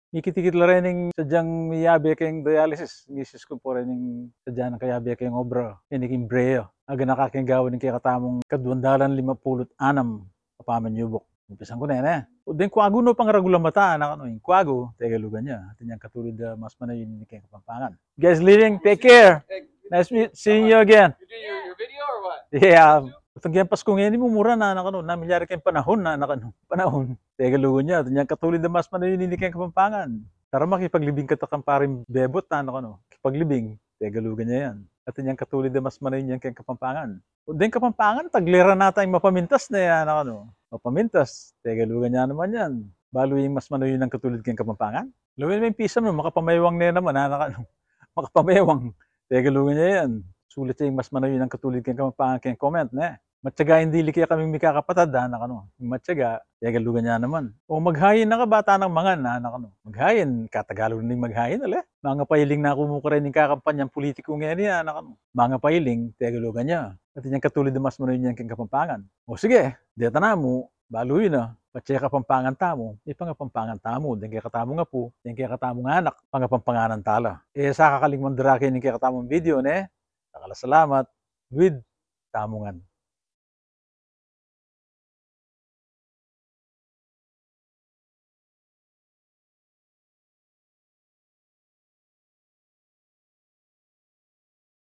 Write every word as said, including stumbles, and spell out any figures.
Mikit-ikit la reng sadyang miyabe keng dialysis. Misis ku pu reng sadya nang kayabe keng obra. Ini king Breo. Aganaka keng gawan ning kekatamung kaduang dalan limapulu't anam a pamanyubuk. Umpisan ku ne, ne. O, deng kuagu no pangragul a mata, anak, ano, ing kuagu, Tegalugan ya. Atin yang katulid a mas manayun ini keng Kapampangan. Guys, leaving, take care. Nice meet, seeing you again. You do your, your video or what? Yeah. Atin yang Pasku ngeni mumura na, anak, ano, na milyari keng panahun na, anak, ano. Panahun. Tegalugan ya. Atin yang katulid a mas manayun ini keng Kapampangan. Tara, makipaglibing kata kang paring Bebot, anak, ano. Kipaglibing. Tegalugan ya yan. Atin yang katulid a mas manayun ini keng Kapampangan. O, deng Kapampangan, tagle ra nata ing mapamintas ne, anak, ano. Mapamintas, Tegalugan ya naman yan. Balu ing mas manayun a katulid keng Kapampangan. Lawen me ing pisam, no, makapamayawang ne naman, anak, ano. Makapamayawang, Tegalugan ya yan. Sulat ya ing mas manayun a katulid keng Kapampangan keng comment, ne. Matyaga ing dili kaya kaming mikakapatad, anak, ano. Ing matyaga, Tegalugan ya naman. O, maghain na ka ba tanang mangan, anak, ano. Maghain, katagalug na ning maghain, ale. Mangapailing na ku mu kareng kakampanyang pulitiku ngeni, anak, ano. Mangapailing, Tegalugan ya. Atin yang katulid a mas manayun ini keng Kapampangan. O sige, deta na mu, balu yu na, patse Kapampangan tamu, ipangapampangan tamu, deng kekatamung apu, deng kekatamung anak, pangapampanganan ta la. E sa kakaling mandara keni king kekatamung video, ne? Dakal a salamat, luid tamu ngan.